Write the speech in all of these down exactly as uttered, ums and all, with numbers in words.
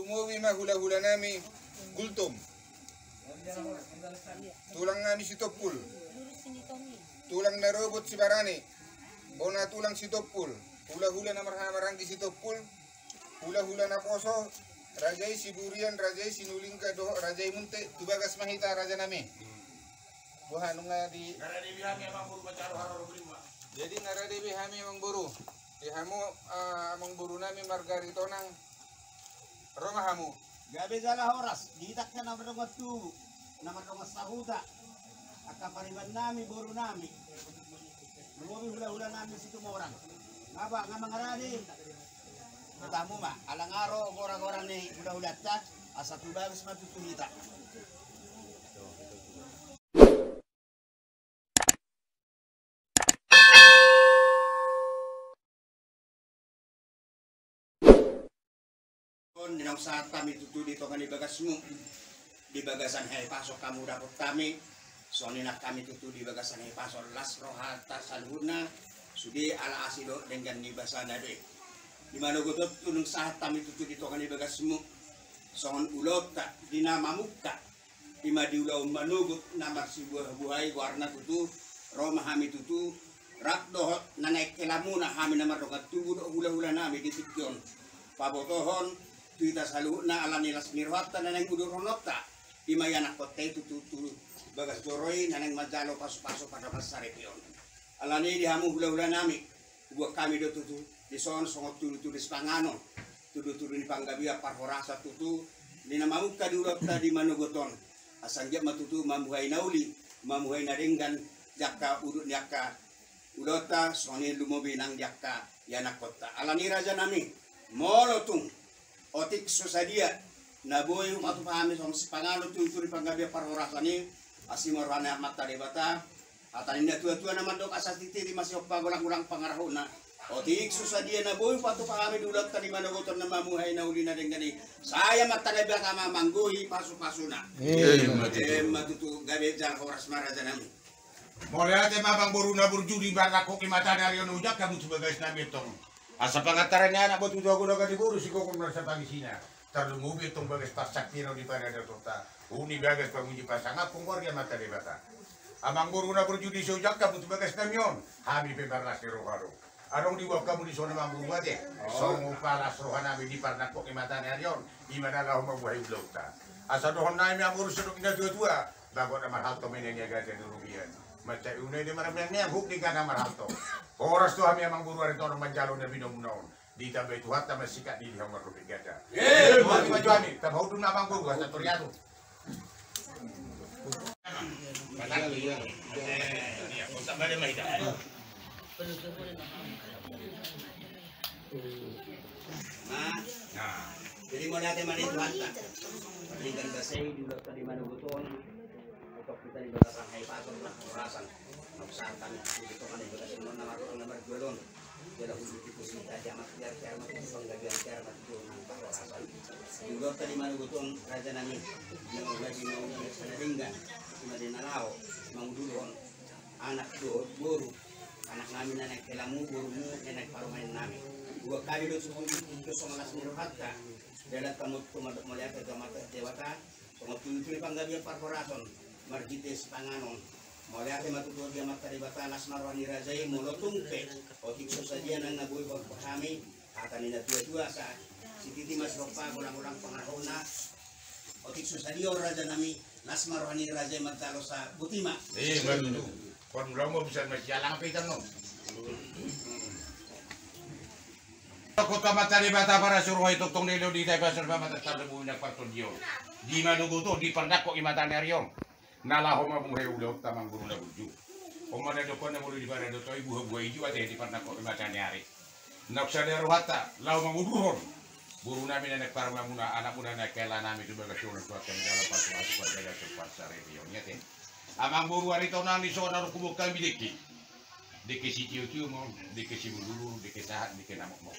Lumobi ma hulahulanami Gultom, tulangnami Sitompul, tulang na robot Sibarani, bona tulang Sitompul, hulahula na marhahamaranggi Sitompul, hulahula naposo, raja i Siburian, raja i Sinulingga dohot raja i Munte, tu bagas ma hita rajanami. Boha nunga di. Jadi nga rade be hami amangboru. Di hamu, ah, amangborunami marga Aritonang, ro ma hamu. Gabe jala horas di hita angka na mardongan tubu, na mardongan sahuta, angka paribanami, borunami, lumobi hulahulanami Situmorang. Nga ba, nga mangarade. Tamu ma, ala nga ro goragora ni hulahulanta, asa tu bagas ma tutu hita. Di naung sahat hami tutu di tonga ni bagasmu, di bagasan hahipason hamu dapot hami, songon i nang hami tutu di bagasan hahipason las rohanta saluhutna, sude ala asi dohot denggan ni basana do i. Di manogot on tutu naung sahat hami tutu di tonga ni bagasmu, songon ulaonta di na mamungka, i ma di ulaon manogot na marsibuhabuha i goarna tutu, ro ma hami tutu, rap dohot na naeng helamuna hami na mardongan tubu dohot hulahulanami di tingki on. Pabotohon tu hita saluhutna ala ni las ni rohanta na naeng udurononta, i ma ianakkonta i tutu tu bagas joro i na naeng manjalo pasupasu pardongansaripeon. Alani i di hamu hulahulanami, huboan hami do tutu dison songon tudutudu sipanganon, tudutudu ni panggabean parhorasan tutu, di na mamungka di ulaonta di manogot on. Asa anggiat ma tutu mambuhai na uli, mambuhai na denggan, di angka udut ni angka ulaonta, songon i lumobi nang di angka ianakkonta. Alani i rajanami, molo tung otik so sadia na boi hupatupa hami songon sipanganon tudutudu ni panggabean parhorasan i, asi ma roha ni Amanta Debata, hata ni natuatua na mandok asa titi ma sihompa golanggolang pangarahutna. Otik so sadia na boi hupatupa hami di ulaonta di manogot on na mambuhai na uli na denggan i, sai Amanta Debata ma manggohi pasupasuna. Emma tutu. Emma tutu, gabe jala horas ma rajanami. Mauliate ma amangboru na burju, di parnangkok ni mata ni ari on ujak hamu tu bagasnami antong. Asa pangantaran ni anak ma tutu, ago daging ni boru, sigogo na sapangisina. Tarlumobi antong bagas parsangkirang di paradatonta, uli bagas pamuji pasangap, punggor di Amanta Debata. Amangboru na burju, di so ujak hamu tu bagasnami on, hami pe marlas ni roha do. Adong diboan hamu dison amangboru ate, songon palas rohanami di parnangkok ni mata ni ari on, i ma na laho mambuhai ulaonta. Asa dohononnami amangboru songon na tuatua, bagot na marhalto ma i na niagatan di robean. Mansai unang i di marmeang-meang, huk di gana marhalto. Horas do hami amangboru Aritonang manjalo na binomuna on. Ditambai Tuhanta ma sikat ni di hamu marlupik gata. Emma tutu. Maju hami, tapahundul ma amangboru, asa toriatur. Jadi mauliate ma di Tuhanta. Pardenggan basa i di ulaonta di manogot on. Utok hita di bagasan hahipason, parhorasan. Naung sahat hami di tonga ni bagasmuna na martong na marjual on. Jala hujur di pusi hita di amak tiar tiar ma tutu panggabean tiar ma tutu nang parhorasan. Di ulaonta di manogot on rajanami, na mauliate na uli na denggan, i ma di na laho mangudurhon anak dohot boru, anaknami na naeng helamu, borumu na naeng parumaennami. Huboan hami do tutu songon las ni rohanta, dalan hamu tu mandok mauliate tu Amanta Debata, songon tudutudu ni panggabean parhorasan, marhite sipanganon. Mauliate ma tutu di Amanta Debata, las ma roha ni raja i, molo tung pe otik so sadia nang na boi hupatupa hami hata ni na tuatua, asa sititi ma sihompa golanggolang pangarahutna. Otik so sadia on rajanami, las ma roha ni raja i manjalo sa, boti ma. Emma tutu. Kon mula ma bisa masialang pe itan non. Kota mata ni bata para suruh itu tong delo di tai pasar mata tar debu na partondion. Di manogot on, di parnangkok ni mata ni ari on. Na laho mambuhai ulaonta amangboru na burju. On ma na didokkon na molo di paradaton i buhabuha i juo ate di parnangkok ni mata ni ari. Naung sada rohanta laho mangudurhon borunami na naeng parumaenmuna, anakmuna na naeng helanami tu bagas on, tu angka na jala pasupasu parjagason parsaripeon i ate. Amangboru Aritonang, di son adong huboan hami dengke. Dengke sitiotio ma on, dengke sibolululu, dengke sahat, dengke na mokmok.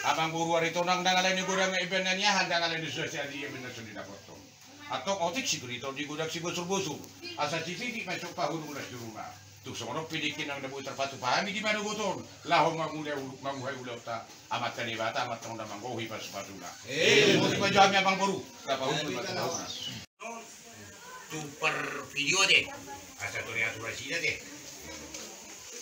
Amangboru Aritonang, ndang alai ni godang ibana niahan, ndang alai ni susa sian ibana so dinapothon. Antong otik situriton di godang sibosurbosur. Asa sititi ma sihompa hurung las ni ruma. Tung songon on pe dengke nang na boi tarpatupa hami di manogot on, laho manguhai ulaonta, Amanta Debata ma antong na manggohi pasupasuna. Emma tutu. Boti ma jo hami amangboru, na paunjung ma tu bahuna. Tu par video ate, asa tore atur asina ate.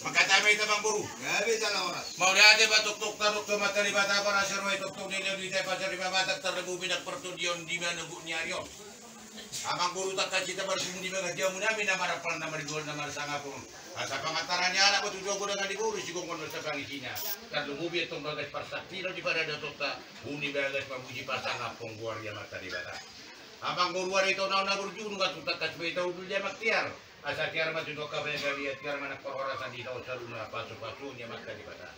Mangkatai ma hita amangboru. Gabe jala horas. Mauliate ma toktokta, toktok Amanta Debata, parasa roha i toktok ni leon ni ita, pasari ma batak tarlumobi nang partondion di manogot ni ari on. Amangboru, tangkas hita marpungu di bagas jabu nami na marampal, na marjual, na marsangap on. Asa pangantaran ni anak ma tutu agodangan ni boru, sigomgom do sapangisina. Tarlumobi antong bagas parsapilo di paradatonta, buni bagas mamuji pasangaphon goar ni Amanta Debata. Amangboru, ari tona on na burju, nunga tung tangkas ma hita hundul di amang tiar. Asa tiar ma tutu angka panggabean, tiar ma nang parhorasan di taon saluhutna, pasupasu ni Amanta Debata.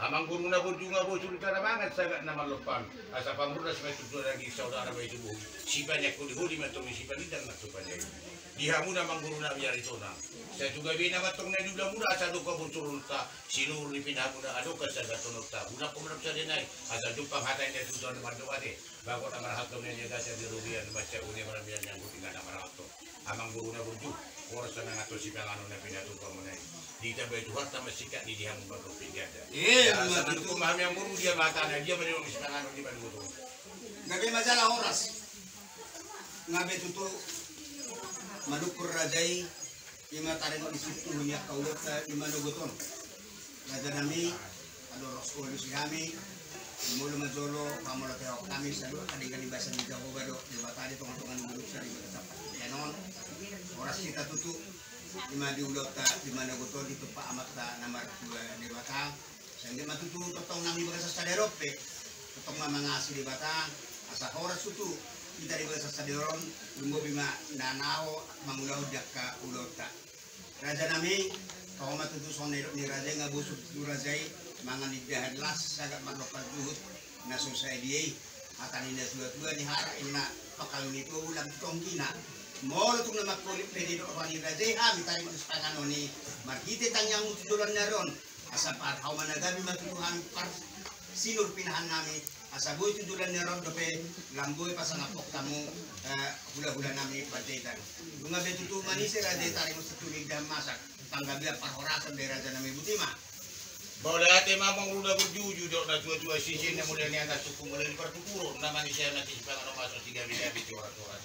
Amangboru, na burju nunga bosur hita na mangan sagat na marlompan. Asa pamurnas ma tutu daging, saudara ma i tu bohi. Sipaneang holiholi ma antong i, sipanindang ma antong panjaion. Di hamu na amangboru nami, ari tona on, sai tu gabena ma antong na niulamuna, asa adong habotoronta, sinuhur ni pinahanmuna, adong hasagatononta. Unang ho manang sada nai, asa jumpang hata ni natuatua na mandok ate. Bagot na marhalto, na niagatan di robean, mansai uli marmian, nianggo tinggal na marhalto. Amangboru na burju, horas ma nang antong sipanganon na pinatupa muna i. Ditambai Tuhanta ma singkat ni di hamu mardomping ganda. Emma tutu. Asa manungkun ma hami amangboru, dia ma hatana, dia ma niula sipanganon di manogot on. Gabe ma jala horas. Gabe tutu, manungkun raja i, ima taringot ni situtu ni angka ulaonta di manogot on. Raja nami, andorang so alusi hami, molo ma jolo pamolotehon hami saluhut angka denggan ni basa ni Jahowa dohot Debata di tongatonga ni manogot on, di bagasan partingkian on. Horas hita tutu, ima di ulaonta di manogot on, ditompa Amanta na martua Debata. Sai anggiat ma tutu tongtong nang di bagasan sadari on pe, tongtong ma mangasi Debata, asa horas tutu hita di bagasan sadari on, lumobi ma na naeng mangulahon di angka ulaonta. Raja nami, tong ma tutu songon na nidok ni raja i, nga bosur tutu raja i, mangan indahan las, sagat marlompan juhut, na so sadia i. Hata ni natuatua, ni hara inna, pangkal ni tubu lam tonggina. Molo tung na mangkolit pe didok roha ni raja i, hami taringot sipanganon i, marhite tangiangmu tu joloan ni ari on, asa parhaoman na gabe ma tutu hami parsinur pinahan nami, asa boi tu joloan ni ari on dope, lam boi pasangaphon hamu, eh, hulahula nami Panjaitan. Nunga be tutu manise raja i taringot situtu ni indahan masak, panggabean parhorasan di raja nami, boti ma. Mauliate ma amangboru na burju, didok natuatua, sisean na mulia ni anak, sungkun mulia ni partuturon, na manise anak i sipanganon, masak sigabegabe, sihoras-horas.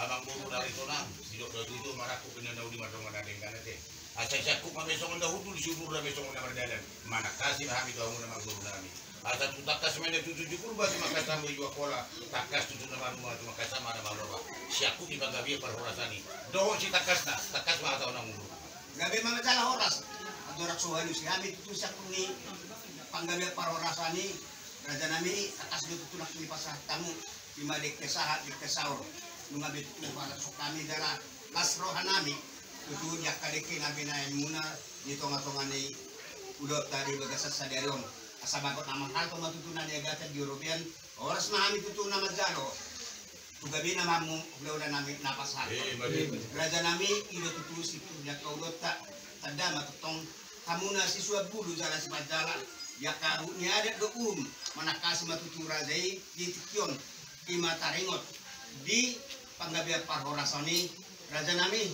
Amangboru, na ari tona on, didok natuatua, marangkup inna na uli mardongan na denggan ate. Asa siangkup ma hami songon na hundul, siudur ma hami songon na mardalan. Manangkasi ma hami tu hamuna amangboru nami. Asa tung tangkas ma inna tutu jukul batu, tangkas ma i juak hola, tangkas tutu na marnua, tung tangkas ma na marloba. Siangkup ni panggabean parhorasan i. Dohot sitangkasna, tangkas ma hata on amangboru. Gabe ma jala horas. Andorang so alusi hami tutu siangkup ni panggabean parhorasan i, raja nami, tangkas do tutu nang nipasahat hamu. Ima dengke sahat, dengke saor. Nunga be tutu pasahathon hami jala las roha nami tutu di angka dengke na binahenmuna di tongatonga ni ulaonta di bagasan sadari on. Asa bagot na marhalto ma tutu na niagatan di robean, horas ma hami tutu na manjalo tu gabena ma hamu hulahula nami na pasahathon. Eh, ima tutu. Raja nami, i do tutu situtu di angka ulaonta, tanda ma tongtong hamu na sisuan bulu jala sipanjala, di angka ruhut ni adat dohot uhum, manangkasi ma tutu raja i di tingki on. Ima taringot di panggabean parhorasan i, raja nami,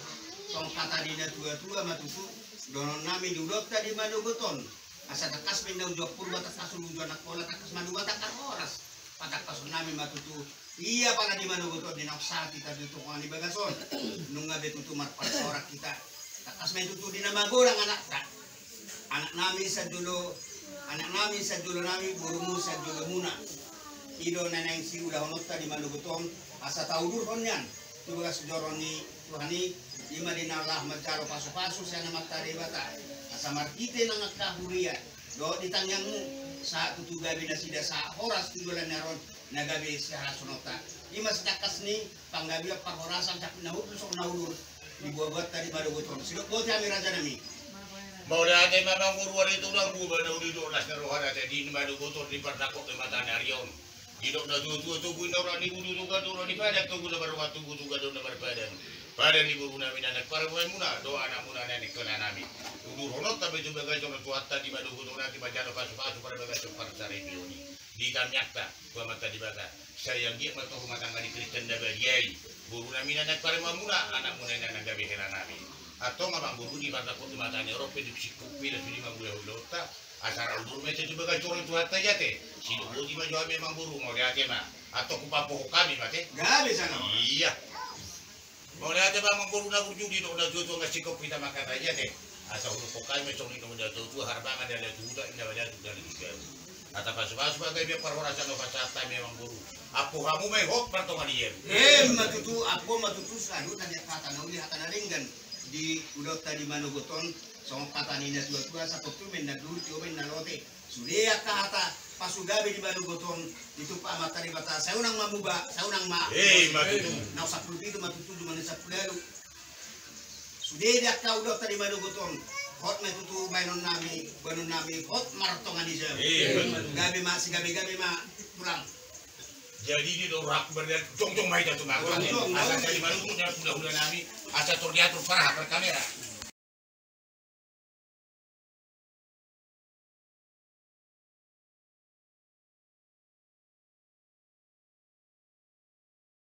songon hata ni natuatua ma tutu dohonon nami di ulaonta di manogot on. Asa tangkas ma inna uju Purba, tangkas uju Angkola, tangkas ma Lumajang, tangkas horas. Patangkason nami ma tutu, ia pala di manogot on di naung sahat hita di tonga ni bagas on, nunga be tutu marparsaoran hita. Tangkas ma i tutu di na magodang anakta. Anak nami sanjolo, anak nami sanjolo nami, borumu sanjolomuna. I do na naeng siulahononta di manogot on, asa taudurhon nian tu bagas joro ni Tuhan i, ima di na laho manjalo pasupasu sian Amanta Debata, asa marhite nang angka huria dohot di tangiangmu, sahat tutu gabe nasida sahat horas tu joloan ni ari on, na gabe sihasononta. Ima sitangkas ni panggabean parhorasan, sahat na hundul songon na udur di buabuanta di manogot on. Sidok boti hami raja nami. Mauliate ma amangboru, ari tona on, boha na uli do las ni rohana ate, di manogot on, di pardangkok ni mata ni ari on. Didok natuatua, togu inna urat ni budu, togu gandang urat ni padang, togu na mardongan tubu, togu gandang na marpadan. Padan ni boru nami na naeng parumaenmuna dohot anakmuna na naeng hela nami. Udurhononta be tu bagasan Tuhanta di manogot on, asa manjalo pasupasu parbagason parsaripeon i di tangiangta tu Amanta Debata. Sai anggiat ma tong rumah tangga ni Kristen na badia i, boru nami na naeng parumaenmuna, anakmuna i na naeng gabe hela nami. Antong amangboru, di marnangkok di mata ni roh pe di singkop pe na sude mangulahulahonta. Asa ra udur ma ita tu bagas joro ni Tuhanta i ate. Sidoboti ma jo hami amangboru, mauliate ma. Antong hupapohon hami ma ate. Gabe sana. Iya. Mauliate ma amangboru na burju, didok na tuatua nga singkop hita mangkatai ate. Asa hudokkon hami ma songon i na tuatua, harbangan dalan tu huta, inda balatuk dalan tu garu. Hata pasupasu ma gabe parhorasan na hupasahat hami amangboru. Ampu hamu ma i hot martonga ni jabu. Emma tutu, ampu ma tutu, saluhutna di hata na uli hata na denggan. Di ulaonta di manogot on, songon hata ni na tuatua, sapontun ma inna duhut, tio ma inna lote. Sude angka hata pasugabe di manogot on, ditumpak Amanta Debata, sai unang ma muba, sai unang ma. Emma tutu. Naung sampulu pitu ma tutu, jumadi sampulu ualu. Sude di angka ulaonta di manogot on, hot ma tutu baenon nami, baenon nami, hot martonga ni jabu. Emma tutu. Gabe ma, sigabegabe ma, tulang. Jadi di dorak berdan jongjong ma hita tu manogot. Jongjong. Asa jadi manogot na hulahula nami, asa tor diatur parahak kamera.